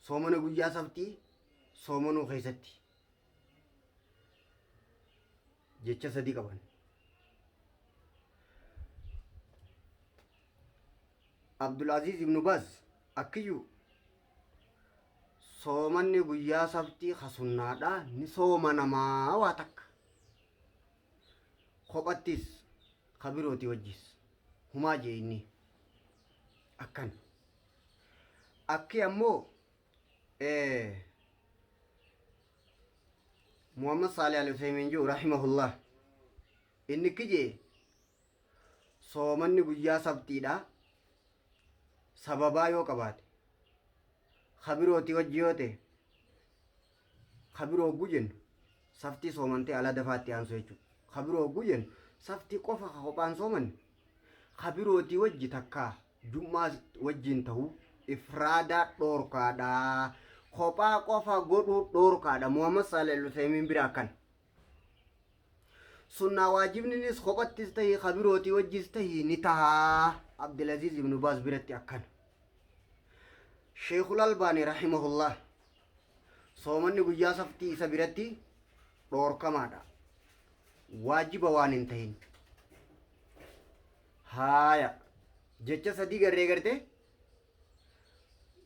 Soomana guyyaa sabtii soomanuu keessatti jecha sadi qaban. Abdulaziz ibnu Baaz akkiyyuu soomanni guyyaa sabtii ka sunnaadha ni soomanamaa waa takka kophattis ka birooti wajjis humaa jee inni akkan akki ammoo Muhammad Saalih Al Usaymiin jiru rahimahullah inni akki jee soomanni guyyaa sabtiidha sababaa yoo qabaate ka birooti wajji yoo ta'e Ka biroo hogguu jennu saftii soomantee ala dafaatti aansu jechuudha. Ka biroo hogguu jennu saftii qofa ka kophaan soomanne ka birootii wajji takkaa jum'aa wajjiin ta'uu ifraadaa dhoorkaadha. Kophaa qofa godhuu dhoorkaadha. Muhammad Saalih Al-Usaymiin bira akkana. Sunnaa waajibninis kophattis tahi ka birootii wajjis tahi ni taha. Abdulaziz ibn Baaz biratti akkana. Sheekul Albaani rahimahullah Soomanni guyyaa saftii isa biratti dhoorkamaadha. Waajiba waan hin tahin. Haaya. Jecha sadii garree gartee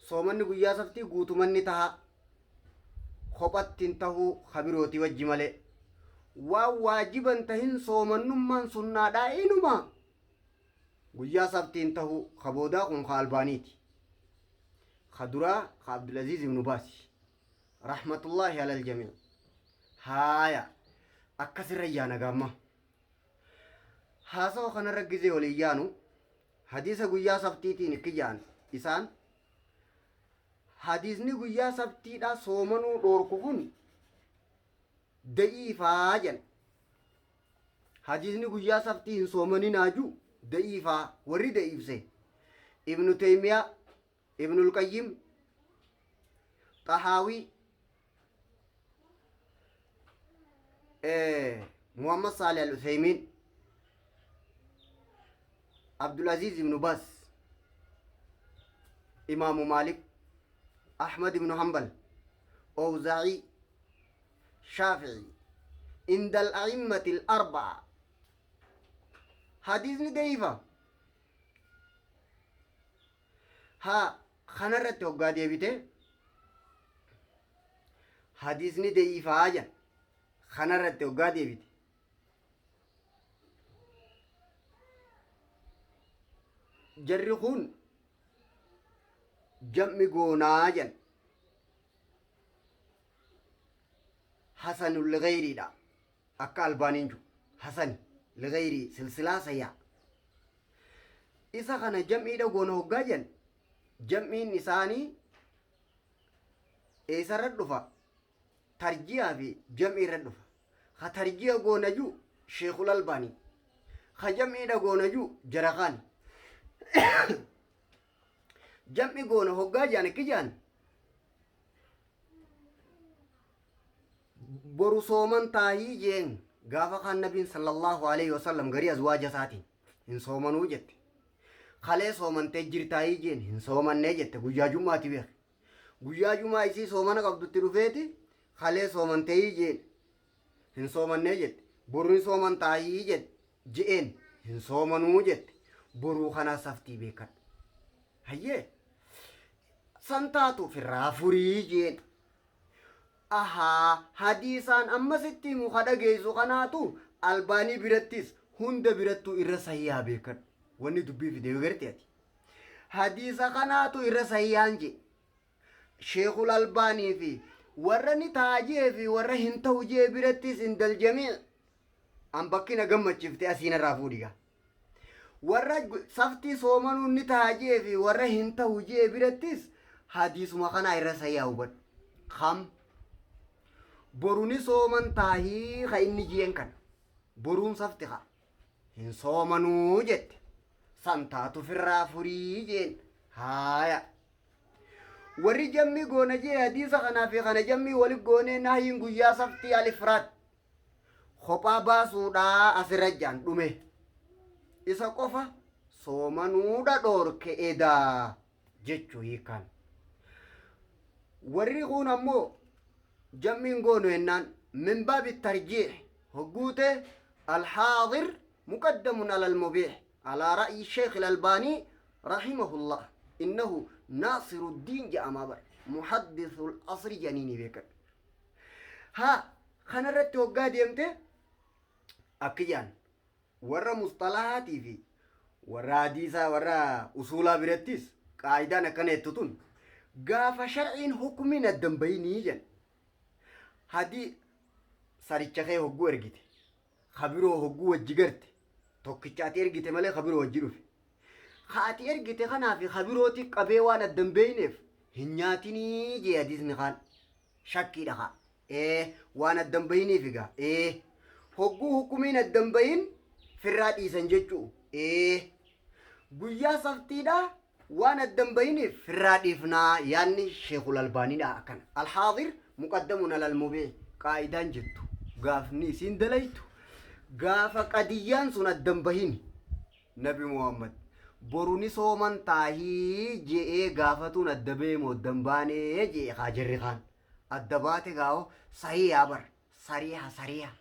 soomanni guyyaa saftii guutumanni taha. Kophatti hin tahuu kabirootii wajji malee. Waan waajiba hin tahin soomannummaan sunnaadhaa inuma. Guyyaa sabtii hin tahu ka boodaa kun ka albaaniiti. Ka duraa ka Abdulaziz ibnu Baasi. Rahmatullaahi alal jamii. Haaya akkasirra yaana gaamma. Haasawa kanarra gizee waliin yaanu hadiisa guyyaa sabtiitiin ikki ja'an isaan hadiisni guyyaa sabtiidhaa soomanuu dhoorku kun da'iifaa jedhan. Hadiisni guyyaa saftii hin soomaninaa ju da'iifaa warri da'iifse Ibnu Teeymiyaa, Ibnul Qayyim, Xahaawii, Muhammad Saalih Al Useymiin, Abdulaziz Ibnu Baaz, Imaamu Maalik, Ahmad Ibnu Hanbal, Owzaa'ii, Shaafi'i inda al-a'immati al-arba'a hadiisni da'iifa haa kanarratti hoggaa deebite hadiisni da'iifaa jedha kanarratti hoggaa deebite jarri kun jam'i goonaa jedhan hasanun lighayriidha akka albaaniin jiru hasan lighayrii silsilaa sayyaa isa kana jam'iidha goona hoggaa jedhan jam'iin isaanii eessarra dhufa tarjiyaa fi jam'iirra dhufa ka tarjiya goona jiru sheekul albaanii ka jam'iidha goona jiru jara kaani jam'i goona hoggaa jedhan akki jedhan boru sooman taahii jeen gaafa kaan nabiin sallallahu alaihi wasallam garii azwaaja isaatiin hin soomanuu jette kalee soomantee jirtaayii jeen hin soomannee jette guyyaa jummaati beek guyyaa jumaa isii soomana qabdutti dhufeeti kalee soomanteeyii jeen hin soomannee jette boru hin sooman taahii jette je'een hin soomanuu jette boruu kanaa saftii beekadhu hayyee san taatu firraa furii jeen ahaa hadiisaan amma sitti himu ka dhageessu kanaatu albaanii birattis hunda birattuu irra sahihaa beekadhu wanni dubbii fide yoo garte ati hadiisa kanaatu irra sahihaan jee sheekul albaanii fi warra ni ta'a jee fi warra hin ta'u jee birattis indal jamii an bakki na gammachiifte asii narraa fuudhi gaa. Warra saftii soomanuun ni ta'a jee fi warra hin ta'u jee birattis hadiisuma kanaa irra sayyaa hubadhu. Kam boru ni sooman taahii ka inni jeen kana. Boruun safti ka hin soomanuu jette. San taatu firraa furii jeen. Haaya. Warri jammii goona jee hadiisa kanaa fi kana jammii wali goonee nahyiin guyyaa saftii alifraad kophaa baasuudha asirra jaan dhume. Isa qofa soomanuudha dhoorke edaa. Jechuu hiikaan. Warri kuun ammoo jam'iin goonu jennaan min baabi tarjiix hogguu ta'e alhaadir muqaddamun alal mubiix alaa ra'yi sheekh albaanii rahimahullah innahu naasiruddiin jedhamaa bar muhaddisul asri jedhanii ni beekan. Haa kanarratti hoggaa deemte akki jedhan warra musxalahaatii fi warra hadiisaa warra usuulaa birattis qaayidaan akkana jettu tun gaafa sharciin hukumiin addan bayinii jedhan. Hadii saricha kee hogguu ergite kabiroo hogguu wajji garte tokkicha ati ergite malee kabiroo wajji dhufe. Ka ati ergite kanaa fi kabirooti qabee waan addan beeyneef hin nyaatinii jee hadiisni kaan. Shakkiidha kaa. Ee waan addan bayiniif egaa. Ee hogguu hukumiin addan bayin firraa dhiisan jechuu. Ee guyyaa saftiidha waan addan bayiniif firraa dhiifnaa yaanni sheekul albaaniidha akkana. Alhaadir muqaddamun alal mubiih qaayidaan jettu gaafni isiin dalaytu gaafa qadiyyaan sun addan bahin nabi Muhammad boru ni sooman taahii je'ee gaafatuun adda ba'e moo addan baanee je'e kaa jarri kaan adda baate gaa'o sahiihaa bar sariiha sariiha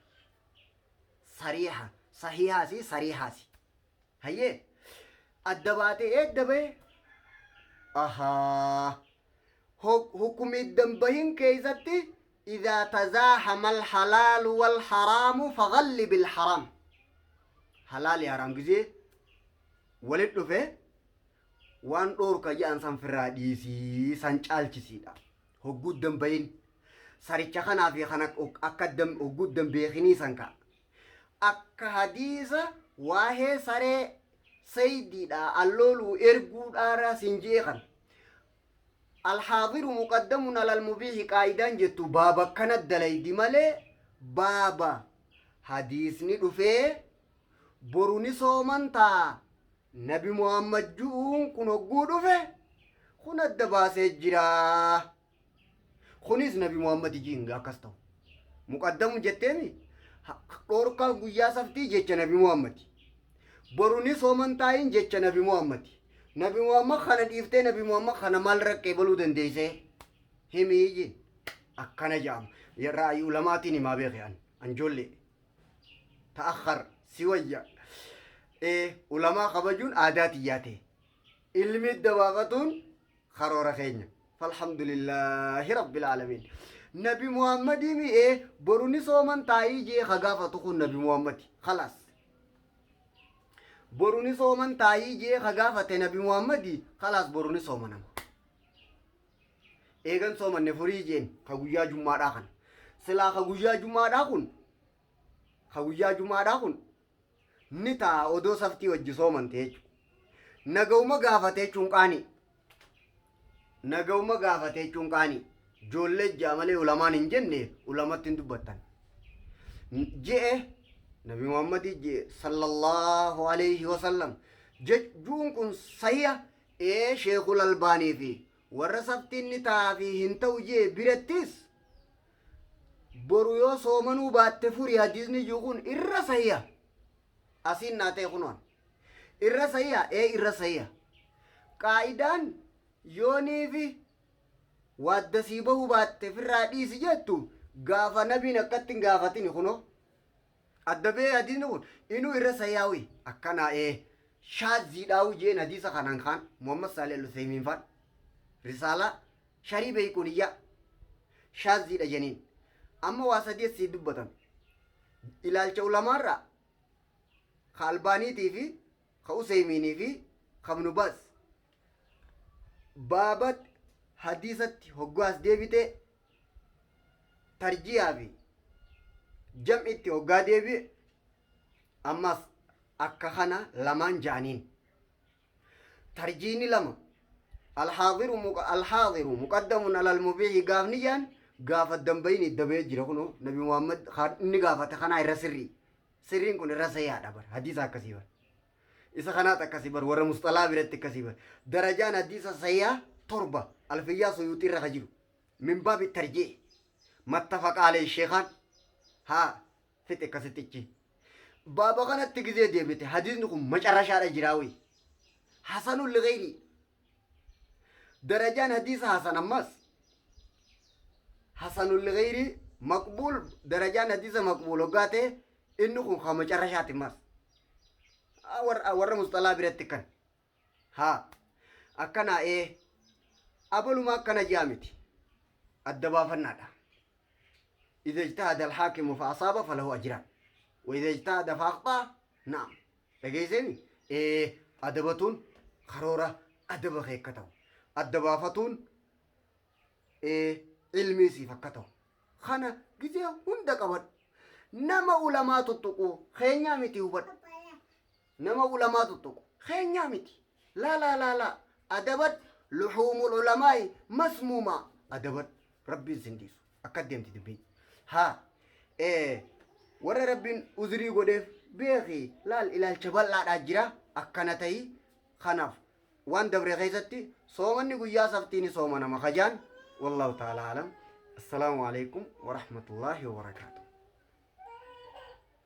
sariiha sahiihaasi sariihaasi hayyee adda baate eedda ba'e ahaa hukumii dambahin keeysatti إذا تزاحم الحلال والحرام فغلب الحرام حلال يا حرام ጊዜ walit dhufe waan dhoorka jedhan san firraa dhiisii san caalchisiidha. Hogguu dambayin saricha kanaa fi kana akka hogguu dambeekinii san ka'a. Akka hadiisa waahee saree saydiidha allooluu erguudhaara sin jee kan. Alhaadiru muqaddamun alal mubiihi qaayidaan jettu baaba akkana dalaydi malee baaba hadiisni dhufee boru ni sooman taa nabi Muhammad ju'uun kun hogguu dhufe kun adda baasee jira. Kunis nabi Muhammad jiin akkas ta'u. Muqaddamu jetteemi dhorkaan guyyaa saftii jecha nabi Muhammad. Boru ni sooman taayin jecha nabi Muhammad. Nabi Muhammad kana dhiiftee nabi Muhammad kana maal raqqee baluu dandeessee himii jin akkana jedhama. Ra'ayi ulamaatiin himaa beeke an anjoollee. Ta'akhar si wayya. Ulamaa kabajuun aadaa tiyyaa ta'e. Ilmi dabaafatuun karoora keenya. Falhamdulillaahi rabbil aalamiin. Nabi Muhammadii mi'ee boru ni sooman taayii jee ka gaafatu kun nabi Muhammadi. Khalaas. Boru ni sooman taayii jee ka gaafate nabi Muhammadi. Khalaas boru ni soomanama. Eegan soomanne furii jeen ka guyyaa jummaadhaa kana. Silaa ka guyyaa jummaadhaa kun ka guyyaa jummaadhaa kun ni ta'a odoo saftii wajji soomante jechuudha. Nagawuma gaafate jechuun qaanii. Nagawuma gaafate jechuun qaanii. Ijoollee ja'a malee ulamaan hin jenne ulamatti hin dubbattan. Je'e Nabi Muhammadii je'e sallallahu alayhi wasallam. Jechuun kun sahiha ee Sheekul Albaanii fi warra saftiin ni ta'aa fi hin ta'u jee birattis boru yoo soomanuu baatte furi hadiisni jiru kun irra sahiha. Asiin naa ta'e kunoon. Irra sahiha ee irra sahiha. Qaayidaan yoonii fi waaddasii bahuu baatte firraa dhiisi jettu gaafa nabiin akkatti hin gaafatini kunoo. Adda ba'ee hadiisni kun inuu irra sahihawi akkanaa ee shaazziidhaawu jeen hadiisa kanaan kaan Muhammad Saalih Al-Uthaymiin faan risaalaa sharii beeyquniyyaa shaazziidha jeniin. Amma waa sadii asii dubbatame. Ilaalcha ulamaarraa ka Albaaniitii fi ka Useymiinii fi ka Ibnu Baaz baaba hadiisatti hoggaas deebitee tarjiyaa fi jam'itti hoggaa deebi'e ammas akka kana lamaan ja'aniin. Tarjiini lama alhaadiru muqaddamun alal mubiihi gaafni jaan gaafa dambayin iddabee jira kunoo nabi Muhammad inni gaafate kanaa irra sirrii. Sirriin kun irra sahihaadha bar hadiisa akkasii bar. Isa kanaat akkasii bar warra musxalaa biratti akkasii bar. Darajaan hadiisa sahihaa 7 alfiyyaa suyuuxii irra ka jiru. Min baabi tarjii mattafaqa alayhi sheekaan haa fixe akkasittichi. Baaba kanatti gizee deebite hadiisni kun macarrashaadha jiraawi. Hasanul ligayrii. Darajaan hadiisa hasan ammas hasanul ligayrii maqbuul, darajaan hadiisa maqbuul hoggaa ta'e, inni kun kan macarrashaati ammas warra musxalaa biratti kan haa akkanaa. Abaluma akkana ji'a miti, adda baafannaadha. إذا اجتهد الحاكم فأصاب فله أجران، وإذا اجتهد فأخطأ. نعم، dhageesseni adabatuun karoora adaba kee akka ta'u, adda baafatuun ilmii siif akka ta'u, kana gizee hunda qabadhu. Nama ulamaa tuttuqu keenyaa miti, hubadhu. Nama ulamaa tuttuqu keenyaa miti. Laa laa laa laa, adabadhu. Luhuumul ulamaa'i masmuumaa, adabadhu. Rabbiin sin dhiisu. Akka deemti dubbiin haa warra Rabbiin uzrii godheef beeki. Laal, ilaalcha bal'aadhaa jira akkana ta'ii. Kanaaf waan dabre keessatti soomanni guyyaa sabtiin sooma nama kajaan. Wallahu ta'ala alam. Assalaamu alaikum warahmatullaahi wabarakaatu.